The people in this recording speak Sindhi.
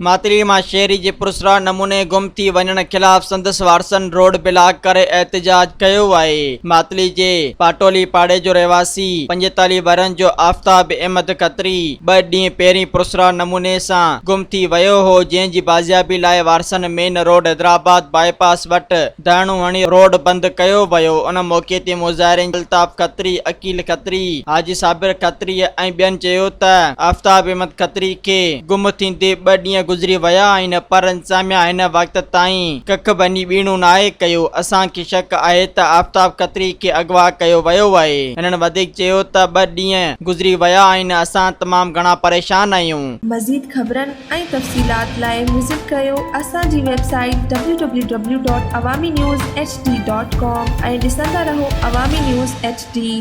ماتلي مان شهري جي پراسرار نموني گم ٿي وڃڻ خلاف سندس وارثن روڊ بلاڪ ڪري احتجاج ڪيو آهي. ماتلي جي پاٽولي پاڙي جو رهواسي 45 ورهين جو آفتاب احمد کتري ٻه ڏينهن پهرين پراسرار نموني سان گم ٿي ويو هو جنهن جي بازيابي لاء وارثن مين روڊ حيدرآباد باء پاس وٽ ڌرڻو هڻي روڊ بند ڪيو ويو ان موقعي تي مظاهرين الطاف کتري، عقيل کتري، حاجي صابر کتري ۽ ٻين چيو ته آفتاب احمد کتري کي گم ٿيندي ٻه ڏينهن گذري ويا آهن پر انتظاميا هن وقت تائين ڪک ڀڃي ٻيڻو ناهي ڪيو اسان کي شڪ آهي ته آفتاب کتري کي اغوا ڪيو ويو آهي هنن وڌيڪ چيو ته ٻه ڏينهن گذري ويا آهن اسان تمام گهڻا پريشان آهيون. مزيد خبرن ۽ تفصيلات لاء وزٽ ڪريو اسان جي website W W W dot Awami news H D dot com ۽ ڏسندا رهو عوامي نيوز ايڇ ڊي.